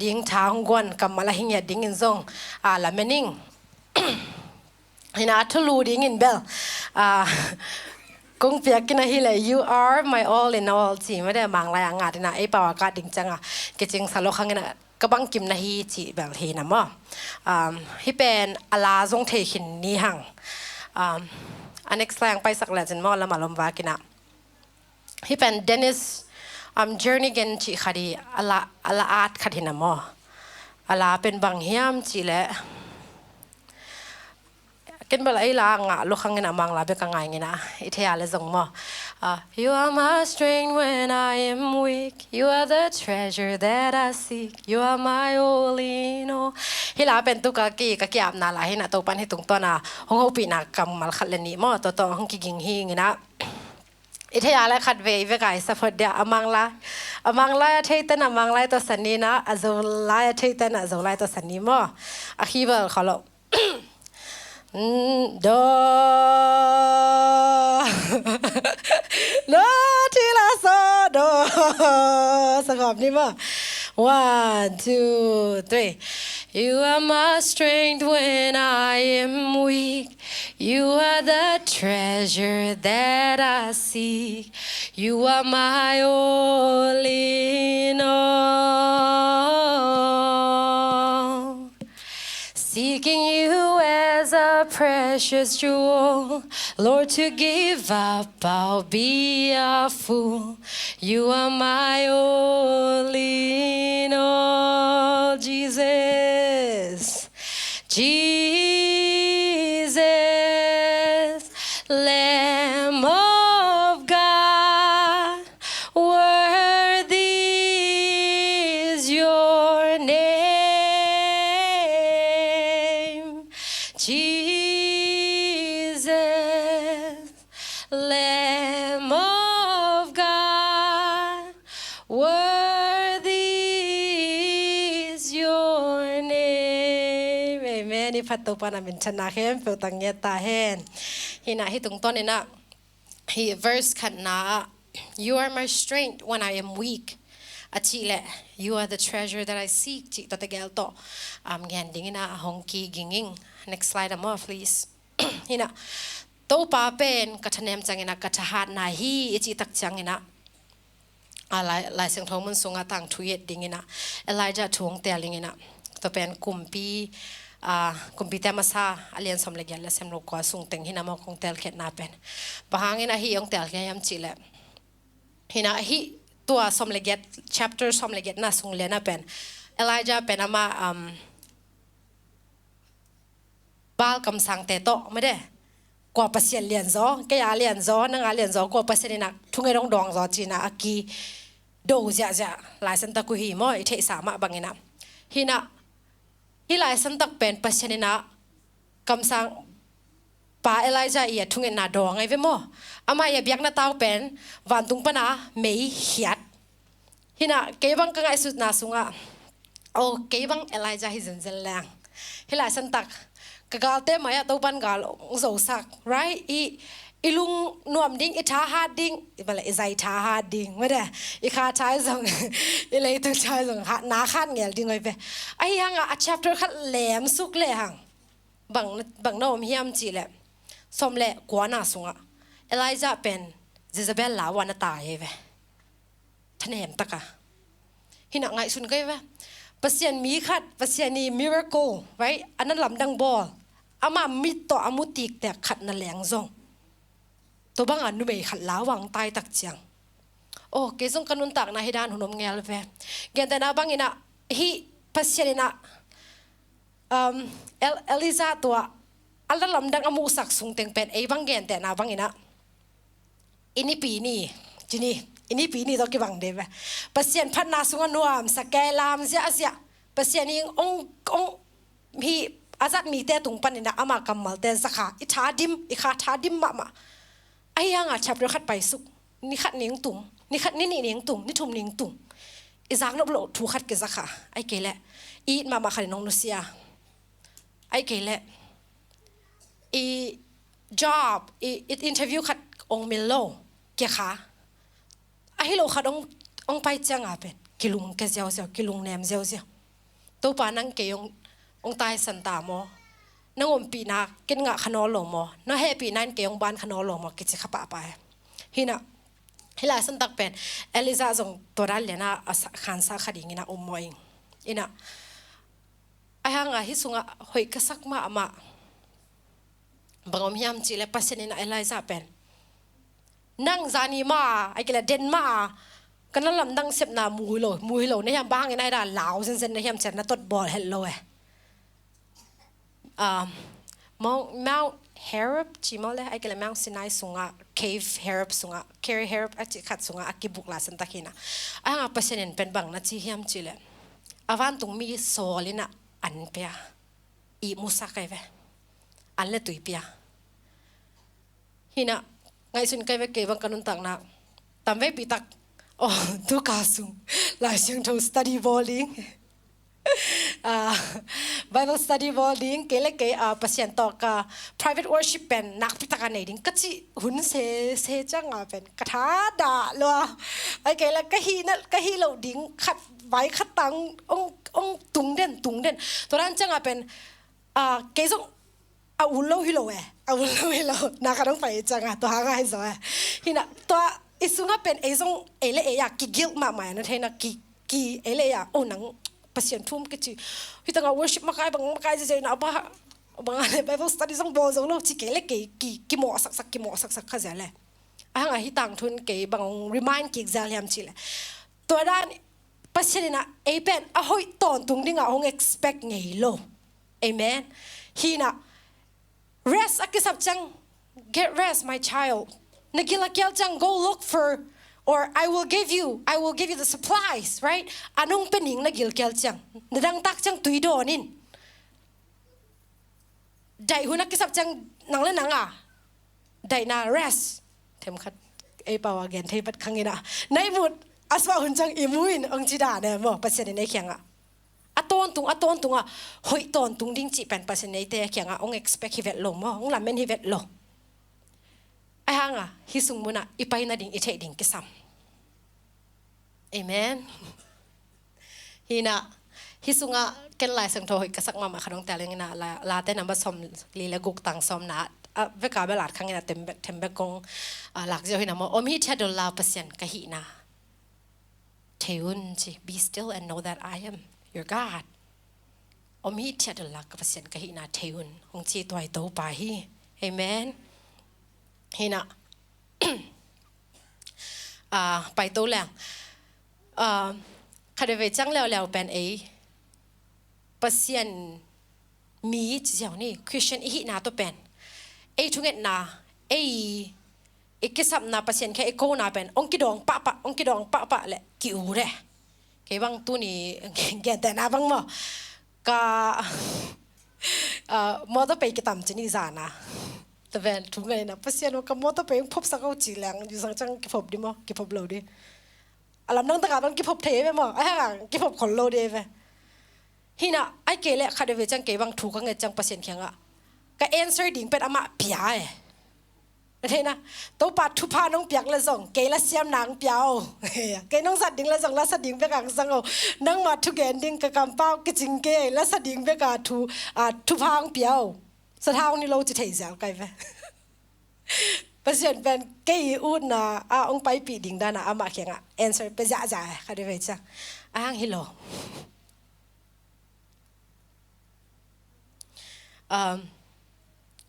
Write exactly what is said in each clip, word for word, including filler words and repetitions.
ding tha hong guan kammal a hi ngiat dingin zong a lamen ing. Hi na, a thulu dingin bel a kong piak in ahi leh, "You are my all in all," ci mah de, Manglai a ngat in a, ei pau a ka ding ciang a kicing sa lo khang in a, "Ka bangkim na hi," ci bel hi na maw. Um, hih pen a la zong thei khin ni hang. Um, a next line paisak le cin maw, lam a lom vak in a. Hih pen Dennis, um, Jernigan cih khat hi, a la, a la at khat hi na maw. A la pen bang hiam cih leh, ken bel ei la ngah lo khang in a, Mangla bek a ngai ing in a, i thei a le zong maw. Uh, "You are my strength when I am weak. You are the treasure that I seek. You are my all in all." Hih la pen tu ka ki, ka ki-apna la hi na, Topan hih tungtawn a hong hopihna kammal khat le nih maw, tua tawh hong kiging hi ing in a. I thei a le khat vei vek a i sa phot dia, a Manglai, a Manglai a theite in a Manglai tawh sa ni in a, a Zolai a theite in a Zolai tawh sa ni maw. A key bel khol lo. Mm, do. Do, ti, la, so, do. Sa khop ni maw. One, two, three. "You are my strength when I am weak. You are the treasure that I seek. You are my all in all. Seeking you as a precious jewel. Lord, to give up, I'll be a fool. You are my all in all." Jesus, Jesus, Lamb of God, worthy is your name. Jesus, Lamb of God, worthy is your name. Amen. I phat Topa na minthanna khempeuh tang ngiat ta hen. Hi na, hih tungtawn in a, hih verse khatna ah, "You are my strength when I am weak," a cih leh, "You are the treasure that I seek," cih tawh tegel tawh, um, ngen ding in a hong kiging ing. Next slide a maw, please. Hi na, Topa pen ka thanem ciang in a, ka thahatna hi i cih tak ciang in a, a, Lai, Lai Siangtho mun sungah tangthu i et ding in a, Elijah thu hong teel ding in a, tua pen Kumpi, a, Kumpite Masa a lian sawm le giat, la siam lo kua sung teng hi na maw, kong teelkhiatna pen. Bang hang in a hih hong teelkhia hiam cih leh, hi na, hih tua sawm le giat, chapter sawm le giatna sung lian a pen Elijah pen amah, um, Baal kamsangte tawh mah de, kua pasian lianzaw, kei a lianzaw, nang a lianzaw, kua pasian in a thunget hong dawng zaw ci in a, a kido ziahziah Lai Siangtho uh hi maw, i theihsa mah bang in a. Hi na, hih Lai Siangtho pen Pasian in a kamsang pa Elijah i a thungetna dawng ahi ve maw. Amah i a biakna tau pen vantung pan a mei khiat. Hi na, kei bang ka ngaihsutna sungah, oh, kei bang Elijah hi zenzen leng, hih Lai Siangtho ka galte mai ah Topan gal hong zosak, right? I, i lung nuam ding, i thahat ding, i bang le i zai thahat ding, mah de, i kha thai zong, i leitung thai zong, ha, na khat ngel ding ahi ve. Ahi hang a, a chapter khat lem suk le hang, bang, bang na om hiam cih leh, sawm le kuana sungah Elijah pen Jezebel lau ah na tai ahi ve. Thanem tak a. Hi na, ngaihsun kei ve. Pasian mi khat, Pasian i miracle, right? A na lamdang bawl, ama mit tawh a mu tiktek khat na leng zong, tua bang a numei khat lau ah hong tai tak ciang, oh, kei zong ka nuntakna hi dan hun om ngel ve. Gentehna bang in a, hih Pasian in a, um, El-, Elijah tua a na lamdang a muhsak sung teng pen, ei bang gentehna bang in a, i Nipi ni, ci ni, i Nipi ni tawh kibang de ve. Pasian phatna sungah nuamsa, kei lam ziahziah, Pasian in hong, hong, hih a zat mite tung pan in a, ama kammalte za kha, i thadim, i kha thadim mahmah. Ahi hang a chapter khat paisuk, ni khat ning tung, ni khat, ni nih ning tung, ni thum ning tung, i zaknop loh thu khat kiza kha. Ahih kei leh i it mahmah khat in hong nusia. Ahih kei leh i job, i, i interview khat hong mil lo, kia kha. Ahi lo khat hong, hong pai ciang a pen kilung kia ziauziau, kilung nem ziauziau. Topa nang kei hong, hong taisan ta maw? Nang ompihna ken ngah kha nawn lo maw? Na hehpihna in kei hong ban kha nawn lo maw? Kici kha pahpah e. Hi na, hih lai santak pen Elijah zong tua dan liana a sa-, khansa kha dingin a um maw ing. Hi na, ahi hanga hih sungah hoih ka sak mahmah bang om hiam cihleh Pasian in a Elijah pen, nang zani mah a, ahih kei leh den mah a, ka na lamdang sepna mu hi lo, mu hi lo na hiam, bang hangin a hi dan lau zenzen na hiam cihleh na tot bawl het lo e. Um, Mount, Mount Horeb ci maw le, ahih kei leh Mount Sinai sungah, cave Horeb sungah, cave Horeb a cih khat sungah a kibuk lai santak hi na. Ahi hanga Pasian in pen bang na ci hiam cihleh, a vantung mi sawl in a an pia, ihmu sak ahi ve. An le tui pia. Hi na, ngaihsun kei ve, kei bang ka nuntakna tam veipi tak, oh, tu ka sung Lai Siangtho study bawl ding, ah, Bible study bawl ding, kei le kei, ah, Pasian tawh ka private worship pen nakpi taka nei ding ka cih hun sese cianga pen ka tha dah lua. Ahih kei leh ka hih na, ka hih loh ding khat vai khat tang ong, ong tung den, tung den. Tua dan cianga pen, ah, kei zong a ul lo hi lo e, a ul lo hi lo. Na ka dong pai cianga tua hanga hi zaw e. Hi na, tua i sungah pen ei zong ei le ei a ki guilt mahmah e, na thei na, ki, ki ei le ei a, oh, nang Pasian thu om kici, hih tangah worship makai bang makai zia zia na, a bang, a bang a le Bible study zong bawl zo lo ci, kei le kei ki, ki mawh saksak, ki mawh saksak kha zia le. Ahi hanga hih tangthu in kei bang remind kik zel hiam cihleh, tua dan Pasian in a ei pen a hoih tawntung dingah hong expect ngei lo. Amen. Hi na, rest a kisap ciang, "Get rest, my child." Na gil a kial ciang, "Go look for, or I will give you, I will give you the supplies," right? A nong pe ning na gil kial ciang, na dangtak ciang tui dawn in. Daih hun a kisap ciang nang le nang a daihna, rest. Themkhat ei pau a gen thei pat khang in a, na ihmut a suah hun ciang ihmu in ong ci dan e maw, Pasian in ei kiangah. A tawntung, a tawntung a hoih tawntung ding cih pen Pasian in eite kiangah ong expect hi vet lo maw, ong lamen hi vet lo. Ahi hanga hih sung munah i pai nading i theih ding kisam. Amen. Hi na, hih sungah ken Lai Siangtho hoih ka sak mahmah kha dong tel ing in a, La, Late number sawmli le guk tang sawmna, a, veka bel at khang in a, them bek, them bek kong, a, lak ziau hi na maw. Om hithiat un la Pasian ka hihna thei un ci. "Be still and know that I am your God." Om hithiat un la ka Pasian ka hihna thei un, hong ci tua i Topa hi. Amen. Hi na, ah, pai to leng. Ah, khat veve ciang leuleu pen ei Pasian mi ci ziau ni, Christian i hihna tawh pen ei thungetna, ei i kisapna, Pasian kiang i kona pen ong kidawng pahpah, ong kidawng pahpah le ki-ut e. Kei bang tuni gentehna bang maw, ka, ah, mawtaw pei kitam ci ni zana. Taven thu ngai na, Pasian aw, ka mawtaw pei ong phopsak o ci leng, yu sang ciang kiphop di maw, kiphop lo di. A lamdang taka bang kiphop thei ve maw, ahi hanga kiphop khol lo di ve. Hi na, ahih kei leh khat veve ciang kei bang thu ka nget ciang Pasian kiangah ka answer ding pen amah pia e. Na thei na, Topa, thupha nong piak le zong kei lasiam nang pia o. Kei nong zat ding le zong lasa ding bek ang zang o. Nangmah thugen ding ka kampau kicing kei, lasa ding bek a thu, a, thupha ang pia o. Sathau ni lo ci thei zel kai ve. Pasian pen kei i utna a ong paipih ding dana amah kiangah answer pia ziahziah e, khat veve ciang. Ahi hang hi lo. Um,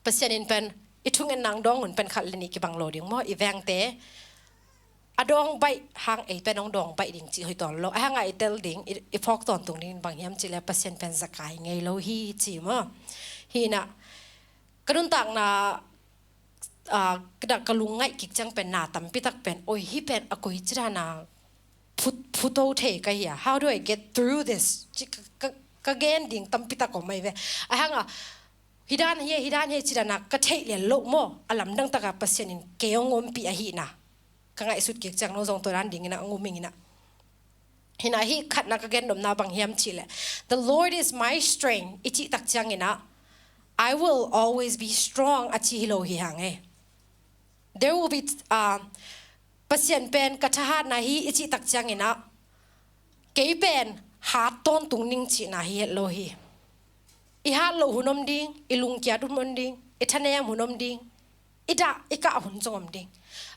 Pasian in pen i thungetna ong dawng hun pen khat le nih kibang lo ding maw, i vengte a dawng baih hang ei pen ong dawng baih ding cih hoih tawn lo. Ahi hanga i tel ding, i, i phawk tawntung ding bang hiam cihleh Pasian pen zakai ngei lo hi ci maw. Hi na, ka nuntakna, ah, ka dak ka lungngaih kik ciang pen na tampi tak pen, oi, hih pen a koi ci dana phu, phuto thei ka hi a, how do I get through this? Ci ka, ka, ka gen ding tampi tak om ahi ve. Ahi hanga, hi dan hi, hi dan hi ci dana ka theih lian loh maw, a lamdang taka Pasian in kei ong ompih ahihna ka ngaihsut kik ciang, no zong tua dan dingin a ong um ing in a. Hi na, hih khatna ka gen nopna bang hiam cihleh, "The Lord is my strength," i cih tak ciangin a, "I will always be strong," a ci hi lo hi hang e. There will be, uh, Pasian pen ka thahatna hi i cih tak ciangin a, kei pen hat tawntung ning cihna hi het lo hi. I hat loh hun om ding, i lungkiat hun om ding, i thanem hun om ding, i dah i kah hun zong om ding.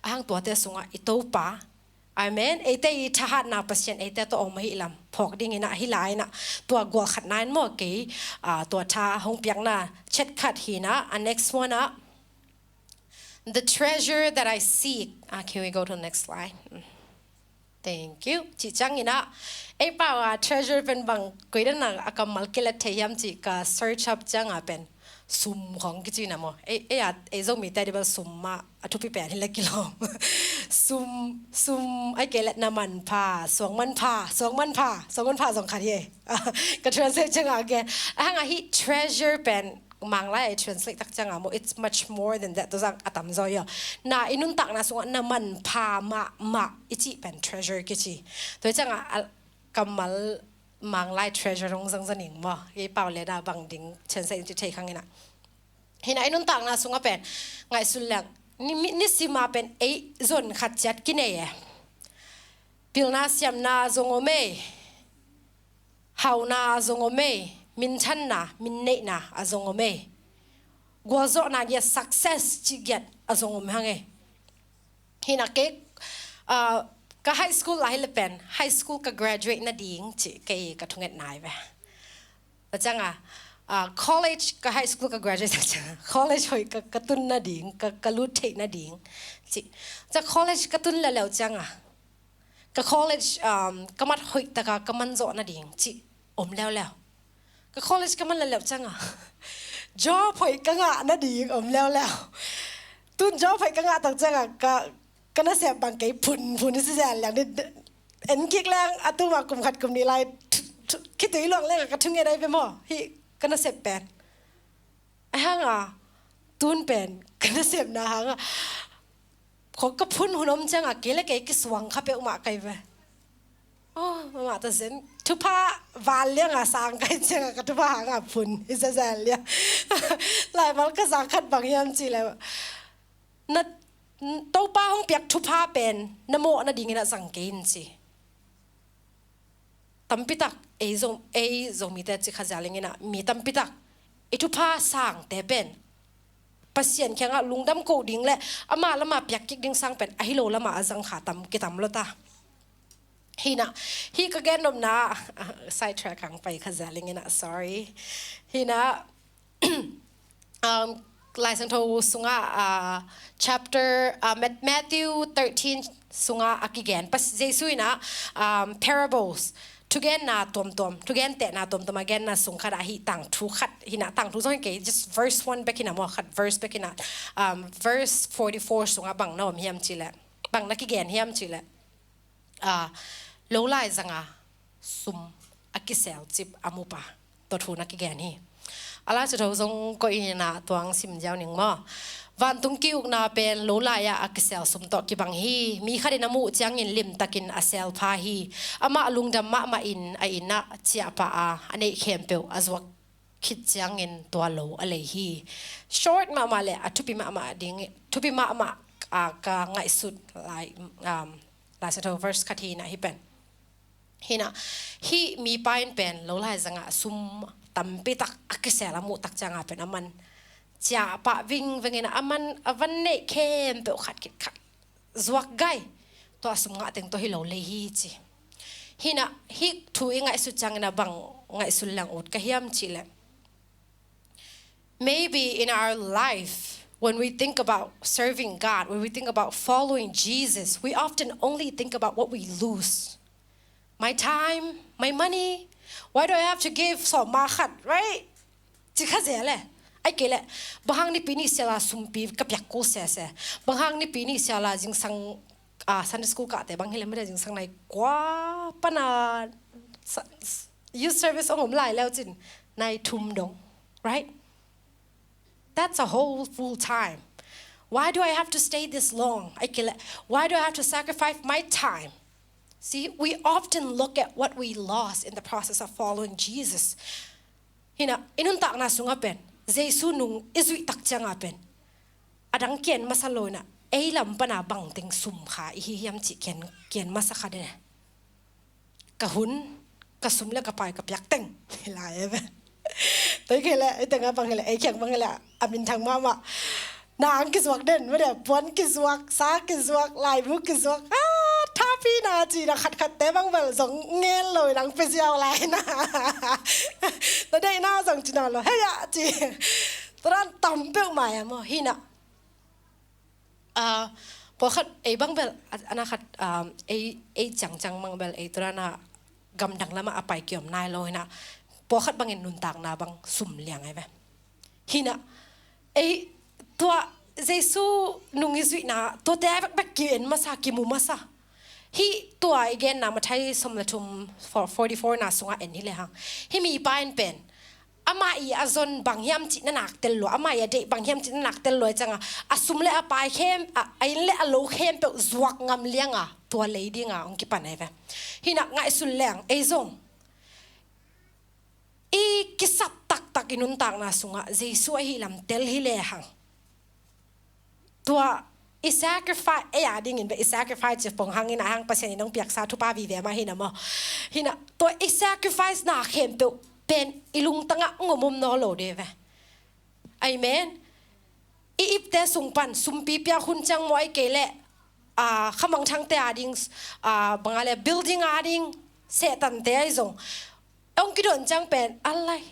Ahang tuate sungah i Topa, amen, eite i thahatna Pasian eite tawh om ahih lam phawk dingin ah, hih lai-in ah tua gual khatna in maw kei, ah, tua tha hong piakna chet khat hi-in ah, a next one ah, the treasure that I seek. Ah, can we go to the next slide? Mm. Thank you. Cih ciangin ah, ei pau ah treasure pen bang, koi dan a kammal kilet thei hiam cih ka search up ciang a pen sum khawng kici na maw. Ei, ei a, ei Zomite a di bel sum mah a thupi pen hi leh kilawm. Sum, sum, ahih kei leh na manpha, suang manpha, suang manpha, suang manpha zong khat hi ei. Ka translate ciang a gen. Ahang a hih treasure pen Manglai a i translate tak ciang a maw, it's much more than that. Tua zong a tamzaw hi aw. Na i nuntakna sungah na manpha mahmah i cih pen treasure kici. Tua ciang a, a kammal Manglai treasure hong zangzang ning maw. Ei pau leh na bang ding translate in cih thei kha ing ah. Hi-in ah i nuntakna sungah pen ngaihsun leng, ni, mi, nisim a pen ei zon khat ciat kinei e. Pilna siamna zong om ei. Hauhna a zong om ei, minthanna, minneihna a zong om ei. Gualzawhna ngiat, success cih giat a zong om hang ei. Hi-in ah kei, ah, ka high school lai hi leh pen, high school ka graduate nading cih kei ka thungetna hi ve. Tua ciang a, ah, college, ka high school ka graduate ciang a, college hoih ka, ka tun nading, ka, ka lut theih nading cih. Tua college ka tun leuleu ciang a, ka college, um, ka mat hoih tak a ka man zawh nading cih om leuleu. Ka college ka man leuleu ciang a, job hoih ka ngah nading om leuleu. Tun job hoih ka ngah tak ciang a, ka, ka nasep bang kei phunphun i si zel liang. En kik leng a tuma kum khat kum nih lai thu, thu, khitui luang leng a ka thunget ahi ve maw. Hih ka nasep pen. Ahang a, tun pen ka nasepna hang a, kho ka phun hun om ciang a, kei leh kei kisuang kha peuhmah ka hi ve. Oh, mahmah ta zen. Thupha val liang a sang ka hih ciang a, ka thupha hang a phun hi zazel liang. Laimal ka zak khat bang hiam cih leh, na, Topa hong piak thupha pen na mawh nadingin ah zang kei in ci. Tampi tak ei Zo, ei Zomite ci kha zel ing ah, mi tampi tak i thupha sangte pen Pasian kiangah lungdam ko ding leh amah lam a piak kik ding sang pen ahi lo lam a a zang kha tam, kitam lua ta. Hi-in ah, hih ka gen nopna, side track hong pai kha zel ing ah, sorry. Hi-in ah, um, Lai Siangtho sungah, ah, chapter, ah, Mat-, Matthew thirteen sungah a kigen, Pas-, Jesu in ah, um, parables, thugenna tuamtuam, thugentehna tuamtuam a genna sung khat ah hih tangthu khat, hi-in ah tangthu zong hi kei, just verse one bek hi-in ah maw, khat verse bek hi-in ah, um, verse forty-four sungah bang na om hiam cih leh, bang na kigen hiam cih leh, ah, lo laizang a sum a kiselcip a mupa, tua thu na kigen hi. A Lai Siangtho zong koih in ah tua hong sim ziau ning maw. Vantung ki-ukna pen lo lai ah a kisel sum tawh kibang hi. Mi khat in a muh ciangin limtakin a sel pha hi. Amah lungdam mahmah in a inn ah ciah pah a, a neih khempeuh a zuak khit ciangin tua lo a lei hi. Short mahmah leh a thupi mahmah ding, thupi mahmah, ah, ka ngaihsut lai, um, Lai Siangtho verse khat hi-in ah hih pen. Hi-in ah, hih mipa in pen lo laizang a sum tampi tak a kisel a muh tak ciang a pen aman ciah pah vingveng in ah, aman a van neih khempeuh khat khit khat zuak gai, tua sum ngah teng tawh hi lo lei hi ci. Hi-in ah, hih thu i ngaihsut ciangin ah bang ngaihsun leng ut ka hiam cih leh, maybe in our life, when we think about serving God, when we think about following Jesus, we often only think about what we lose. My time, my money, why do I have to give sawm ma khat, right? Ci kha zel e. Ahih kei leh, bang hang Nipi ni sial a sumpi ka piak kul sese. Bang hang Nipi ni sial a zingsang, ah, Sunday school kahte bang hi leh, mede zingsang nai kua pan a sa-, s-, youth service hong om lai leu cin, nai thum dong, right? That's a whole full time. Why do I have to stay this long? Ahih kei leh, why do I have to sacrifice my time? See, we often look at what we lost in the process of following Jesus. Hi-in ah, i nuntakna sungah pen, Jesu nung i zuih tak ciang a pen, a dang kian masa lo-in ah, ei lam pan a bang teng sum kha i hi hiam cih kian, kian masa kha den e. Ka hun, Ka sum le ka pai ka piak teng hi lai e ve. Tua hi kei le, ei teng a bang hi le, ei kiang bang hi le, a minthang mahmah. Na ang kizuak den, mah dia, puan kizuak, sa kizuak, laibu kizuak, ah, thapi na ci na khatkhatte bang bel zong ngen lo, nang pe ziau lai na. Na deih na zong ci na lo, hei ah ci. Tua dan tam peuh mai a maw, hi na. Ah, pawlkhat ei bang bel, a, a na khat, ah, ei, ei ciangciang bang bel, ei tua dan a gamdang lamah a pai kiom nai lo hi na. Pawlkhat bangin nuntakna bang sum liang ai ve. Hi na, ei, tua Jesu nung i zuihna, tuate a bekbek ki-en masa, kimu masa. Hih tua i genna Matthai sawm le thum, forty-four na sungah en hi le hang. Hih mipa in pen, amah i a zon bang hiam cih na nak tel lua, amah i a deih bang hiam cih na nak tel lua i cianga, a sum le a pai khem, a, a inn le a lo khempeuh zuak ngam lianga, tua lei dinga hong kipan ai ve. Hi na ngaihsun leng, ei zong i kisap taktak i nuntakna sungah Jesu ahi lam tel hi le hang. Tua i sacrifice, ei a dingin ve i sacrifice ci pong hangin a hang Pasian in hong piaksa thupha vive mah hi na maw. Hi na, tua i sacrifice na khempeuh pen i lungtangah ngom om naw lo de ve. Amen. I ipte sung pan sumpi piak hun ciang maw, ahih kei leh, ah, khamangthangte a ding, ah, bang a le building a ding, sehtante ahi zong, hong kidon ciang pen, a lai.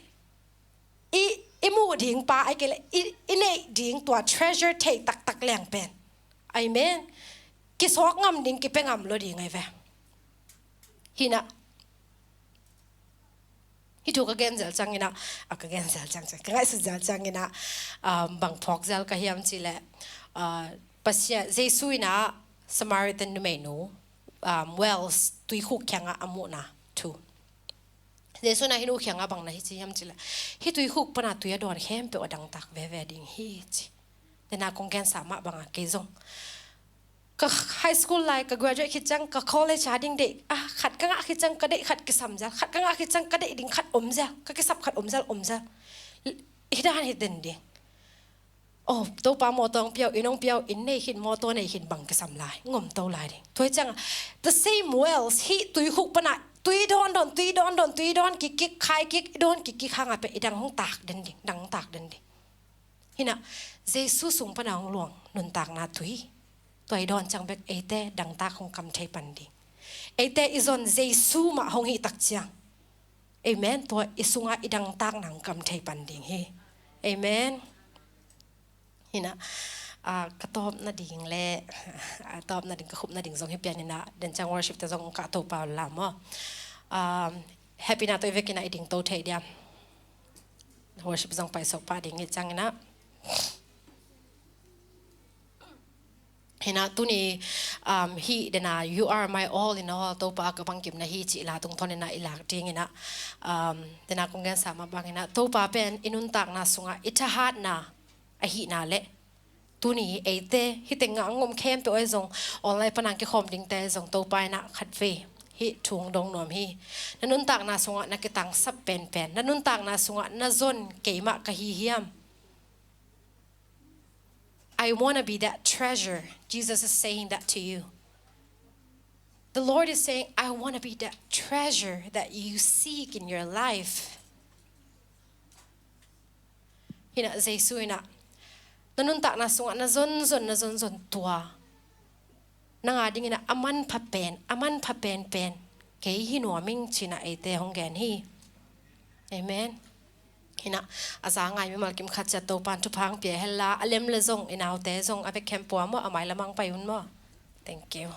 I, i muh ding pa, ahih kei leh, i, i neih ding tua treasure thei taktak leng pen. Amen. Kisawk ngam ding, kipia ngam lo ding ai ve. Hi na. Hih thu ka gen zel ciangin ah, a, ka gen zel ciang, ciang, ka ngaihsut zel ciangin ah, um, bang phawk zel ka hiam cih leh, uh, Pasian, Jesu in ah Samaritan numeinu, um, wells, tuikhuk kiangah a muhna thu. Jesu in ah hih nu kiangah bang na hi ci hiam cih leh, hih tuikhuk pana tui a dawn khempeuh a dangtak veve ding hi ci. Dena kong gensa mah bangah kei zong ka high school lai, ka graduate khit ciang, ka college a ding deih, ah, khat ka ngah khit ciang ka deih khat kisam zel, khat ka ngah khit ciang ka deih ding khat om zel, ka kisap khat om zel, om zel. Hi dan hi den ding. Oh, Topa mawtaw hong piau, inn hong piau, inn nei khin, mawtaw nei khin, bang kisam lai, ngom to lai ding. Tua hi ciang, the same wells, hih tuikhuk pana tui dawn dawn, tui dawn dawn, tui dawn kik kik, khai kik, dawn kik kik hangah pen i dang hong tak den ding, dang hong tak den ding. Hi na, Jesu sung pana hong luang nuntakna tui, tua i dawn ciang bek eite dangtak hong kam thei pan ding. Eite i zon Jesu mah hong hih tak ciang, amen, tua i sungah i dangtakna hong kam thei pan ding hi. Amen. Hi na, ah, ka tawp nading le, ah, tawp nading, ka khup nading zong hi pian hi na, den ciang worship te zong ka to pau la maw. Um, happy na to i vekin ah i ding to thei diam. Worship zong pai sok pah ding hi ciangin ah. Hi na, tuni, um, hih dena, "You are my all in all, Topa ka bangkimna hi," cih la tungtawnin ah i lak dingin ah, um, dena kong gensa mah bangin ah, Topa pen i nuntakna sungah i thahatna ahihna le tuni eite hih tengah a ngom khempeuh ahi zong, online pana kikhawm dingte ahi zong, Topa in ah khatvei hih thu hong dong nuam hi. Na nuntakna sungah na kitangsap penpen, na nuntakna sungah na zon keimah ka hi hiam? I wanna be that treasure. Jesus is saying that to you. The Lord is saying, "I wanna be that treasure that you seek in your life." Hi na, Jesu in ah na nuntakna sungah na zonzon, na zonzon tua, nang a dingin ah a manpha pen, a manpha penpen kei hi nuam ing ci-in ah eite hong gen hi. Amen. Hi na, a za ngai mimal kim khat ciat Topan thupha hong pia hen la, a lem le zong, i naute zong a bek khempeuh ah maw, a mai lamah hong pai un maw. Thank you.